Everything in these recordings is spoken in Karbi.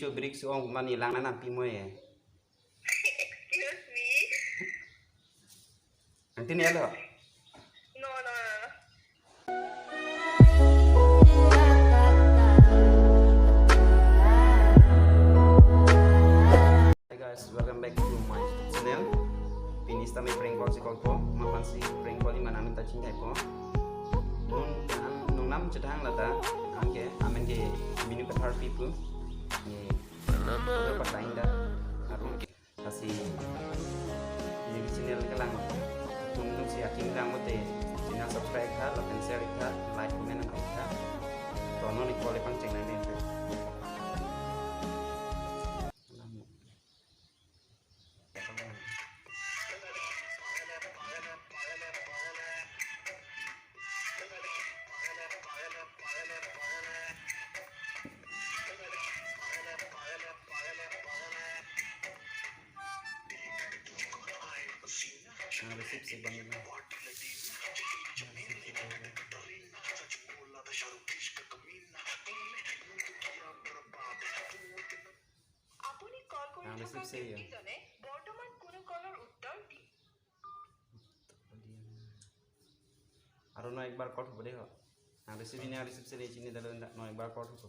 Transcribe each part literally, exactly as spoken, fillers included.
Cho brick su ong mani lang na nampi mo ye. Excuse me. Nangtini lo? No, no, no, no. Hi guys, welcome back to my channel. Pini sitame prank call si call po, mapan si prank call iman amin ta chingkai po. Nung, nung nam chetang lata, angke, amen ke Minu Kathar pipu. Ni, order paklain da, aru, lasi, ini channel kelang, tum tum si aking lang mote, channel subscribe tha, lapen share tha, like, comment, and all tha. To non ni call pangcheng nang dente. Ah, receive si bang na. আপুনি কল কৰি থকা ব্যক্তিজনে বৰ্তমান কোনো কলৰ উত্তৰ দি Aro no ekbar call hobo de ho. Nang receive ne, nang receive si le chini dalo, no ekbar call hobo.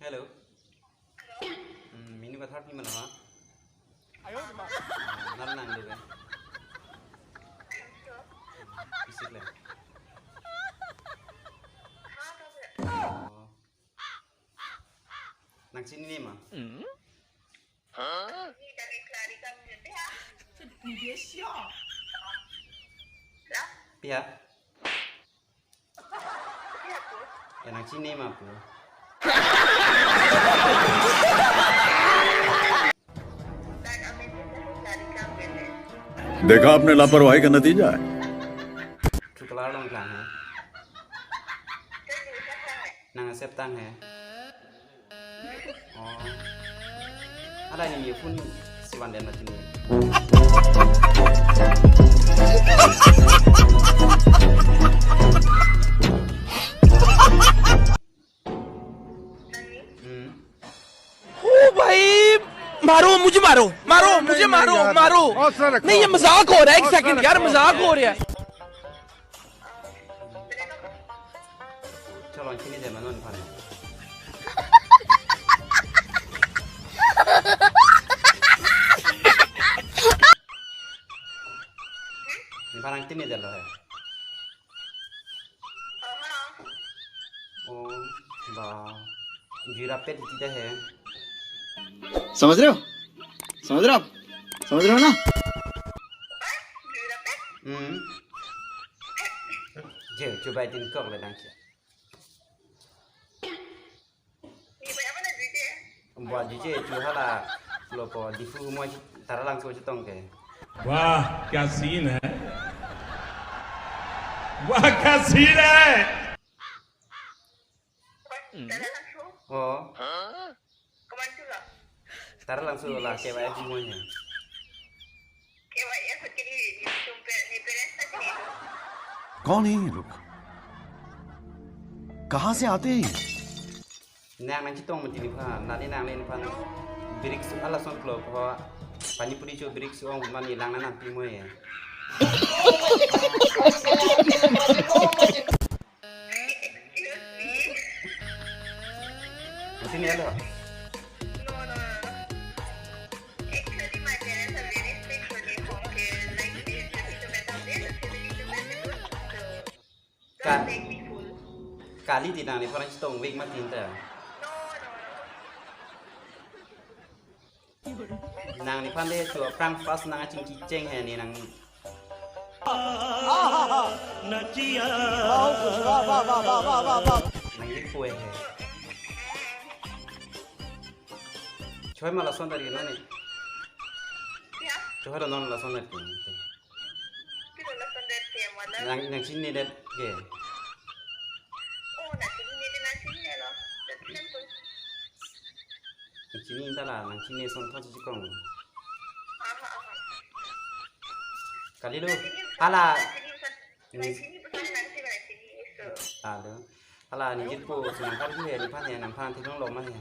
Hello. Hmm, Minu Kathar pi mana ha? Ayo, ma. Ah, nang nang dulu. Pisik le. Oh. Nangchinine ma? Pia? Ya nangchinine ma pu. देखा आपने लापरवाही का नतीजा है। Chuklar long klang ha. Nang accept tang he. Oh. Ada ni phone si wan den mati ni. Hmm. ओ भाई, मारो, मुझे मारो, मारो, नहीं, मुझे नहीं, मारो, यार। मारो। हौसला रखो। नहीं, ये मजाक हो रहा है, एक सेकंड, यार, मजाक हो रहा है। Chalo, chini de manon pan. Parang chini de lo hai. Oh, ba. Jui rapet iti de hai. समझ रहे हो? समझ रहे हो आप? समझ रहे हो ना? Hmm. Je, coba itin kok le dang kia. Buat juje, chu hala. Lo po, Diphu mo Taralangso chetong ke. वाह, क्या सीन है? वाह, क्या सीन है? Oh. Taralangso la K Y F mo he. कौन है ये लोग? कहाँ से आते हैं ये? Nang nangchetong mati ni pha, nani nang le ni pha. Brick su ala son klo pha. Pani puri cho brick su ong mani lang na nampi mo ye. Sini alo. No, no, no, no. Actually, my parents are very strict with me. Okay, like, they usually to my house, they usually to my house. So, Ka- don't make me fool. Kali di nang ni pharang chetong vek mati ta. No, no, no. Nang ni phan de chu aphrang first nang aching kicheng he ni nang. Nang ni pue he. Choi ma lason dari nani. Ya. Choi lo non lason dari. Nang, nang chini det ke? Oh, nang chini det, nang chini lo. That's simple. Nang chini ta la, nang chini son thot chikong. Aha, aha. Kalilo. Hala. Ni- Alo. Hala, nejirpo si nangkarju he, nephan he, nangphan theklonglo ma he.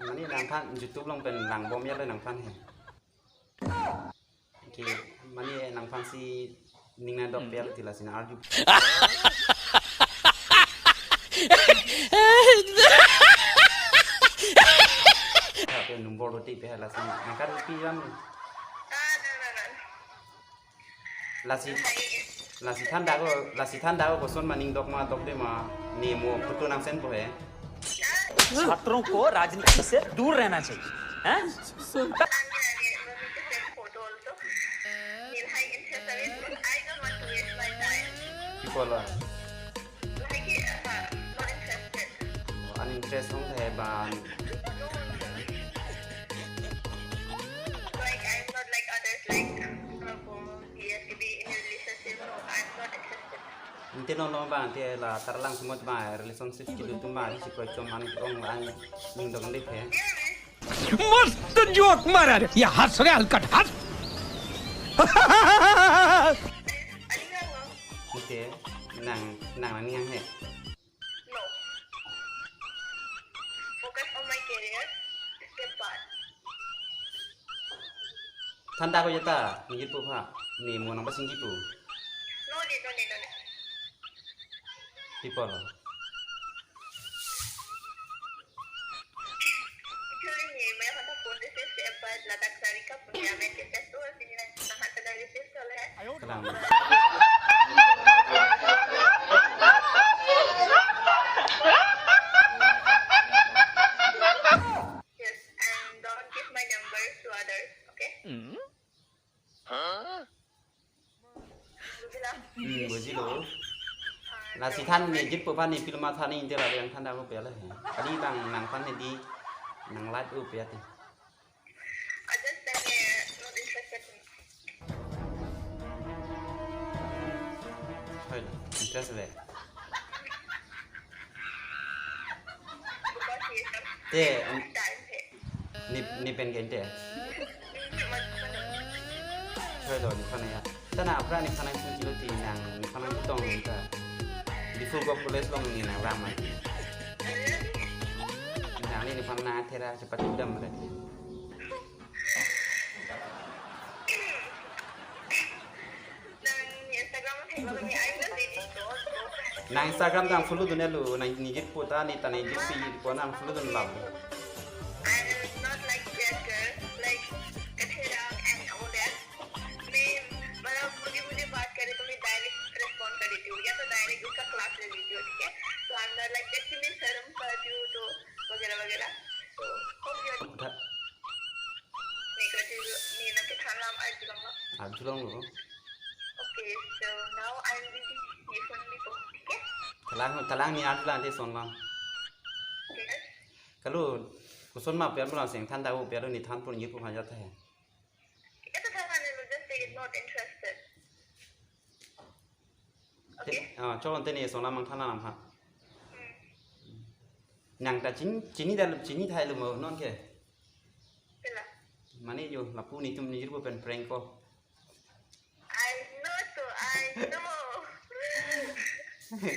Mane nangphan YouTube along pen langbom ya le nangphan he. Okay, mane nangphan si ning nangdok bel ti lasi nang-arju. Number lo ti pe lasi nangkarjupi ram. Lasi, lasi than dak o, lasi than dak o koson ma ning dok ma dokde ma, ne mo photo nang send po he. छात्रों को राजनीति से दूर रहना चाहिए, हैं? People are uninterest ong the ban. Ante no no bang, ante la tarlang semut bang, relationship kilu tum bang, si koi chom an ong an ning dong dek he. मस्त जोक मारा रे, ये हंस रे हलकट हंस. Ante nang nang nang yang he. No. Focus on my career. Step back. Than dak o jata, nejirpo pha, ne mo nang pasing kipu. No need, no need, no need. People. Actually, ne, main hanta phone receive step back, ladak sari ka punya, main ke festival sini nang, nang hanta receive. Kalang. Yes, and don't give my numbers to others, okay? Bujila? Hmm, bujilo. Lasi than nejirpo phan ne film than ne ante la yang than dak o pe le. Kali bang nangphan ne di nang like o pe ati. I just said, eh, not interested in. Hoi, interest le. Because he is a Te, um, time he. Ne, ne pen ke ante. Hoi lo, nephan ya. Tana apra nephan nangchingkilo ti nang, nephan nangchetong ta. Diphu Govt College along ne nang ram ma. Nang ne nephan nang thera chepati dam re. Nang Instagram mo thek lo kami, I will delete those. Nang Instagram ta nang follow dun-e lo, nang nejirpo ta ne ta nejirpi po nang follow dun lo. I am not like that girl, like, Kathirang and all that. मैं, मतलब, मुझे, मुझे बात करे तो मैं direct respond कर देती हूँ, या तो डायरेक्ट उसका क्लास ले लेती हूँ, ठीक है? तो I am not like that कि मैं शर्म पाती हूँ तो वगैरह वगैरह। तो hope you are Kutha. Ni kachulu, ni nang kethan lam arjulong lo. Arjulong lo. Okay, so now I am busy. Ye phone bipo, okay? Kalang, kalang ne arjulang te son lang. Yes. Kalu, koson ma pe arjulang seng than dak o pe arju ne than pon ye pu hanja ta he. Ito than ne lo, just say not interested. Te, okay. Ah, cho ante ne son lam mang than lam ha. Hmm. Nang ta chin, chini da, chini thai lo mo non ke. Pila? Mane yo, lapu netum nejirpo pen prank ko. I know to, I know.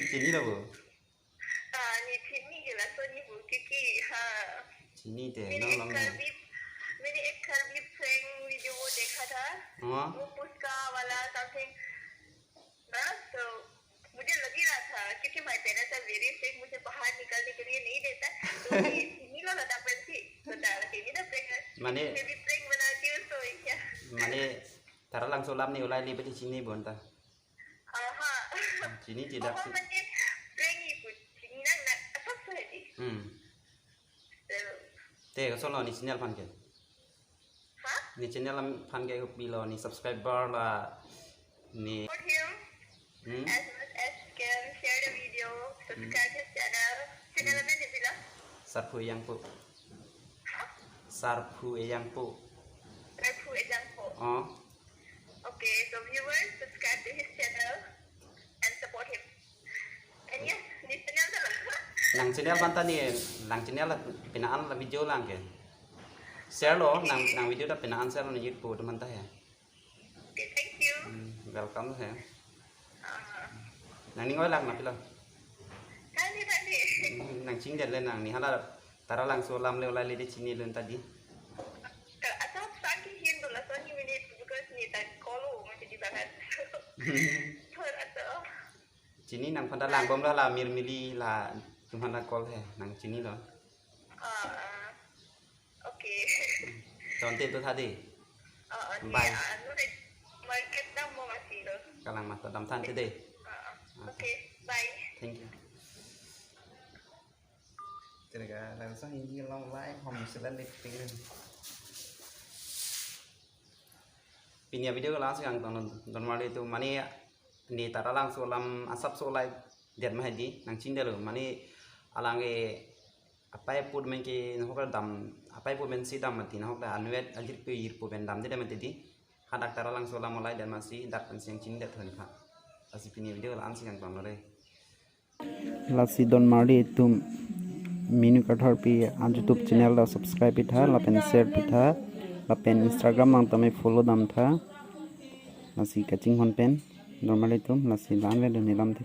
Chinilo bo? Ah, ne chini ke laso ne bo kiki, ha. Chinide, मैंने no एक long. Karbi, मैंने एक Karbi prank video वो देखा था. Oh. वो पुचका वाला something. ना, तो मुझे लग ही रहा था, क्योंकि my parents are very strict, मुझे बाहर निकलने के लिए नहीं देता, तो ये chinilo ladak berarti, तो डाल के नहीं ना prank है. Mane मैं भी prank बनाती हूँ, तो ये क्या? Mane, taralangso alam ne ulai le beti chini bonta. Aha. Chini tidak. Apa sih? Mane prank ibu, chini nang na, apa sih ini? Hmm. So. Te, koson lo ne channel aphan ke? Ha? Ne channel aphan ke kopilo, ne subscriber la ne. Support him. Hmm? As much as you can, share the video, subscribe his channel. Channel apa ne pilo? Sarphu Ejangpo. Ha? Sarphu Ejangpo. Sarphu Ejangpo. Oh. Okay, so viewers, subscribe to his channel and support him. And yes, ne channel ta lo. Nang channel aphan ta ne, nang channel la pina an la video lang ke. Share lo, nang, nang video ta pina an share lo ne YouTube atum aphan ta he. Welcome he. Nangning oi lang na pilo. Tadi, tadi. Nangchingdet le nangning hala Taralangso alam le olai le de chini lun ta di. Atau saki hin tu lah saki minit because ni tak kolo masih di banget. Thor atau. Chini nangphan ta langbom la la mir mili la tum phan ta call he nangchinilo. Ah, okay. Tonte to tha de. Ah, ah, ni, bye. Ah, nu de market dam mo masih lo. Kalang mata dam than te de. Ah, ah. Okay. Okay, bye. Thank you. Terga langsung Hindi long live hom sila lip ting. Pini a-video langsung yang tong don mali tu mane ni Taralangso alam asapso olai det ma hedi nangchingdet lo mane alang ke apai put men ke nahok dam apai put men si dam mati nahok da anwet ajir pe yir pu ben dam de mati di hadak Taralangso alam olai det masi dak pen si nangchingdet thon pha. Lasi pini a-video langsung yang tong lo re. Lasi don marli itum Minu Kathar pi an YouTube channel ta subscribe pitha lapen share pitha lapen Instagram nang tame follow dam tha. Lasi kachinghon pen don marli itum lasi lan ve dun hilam the.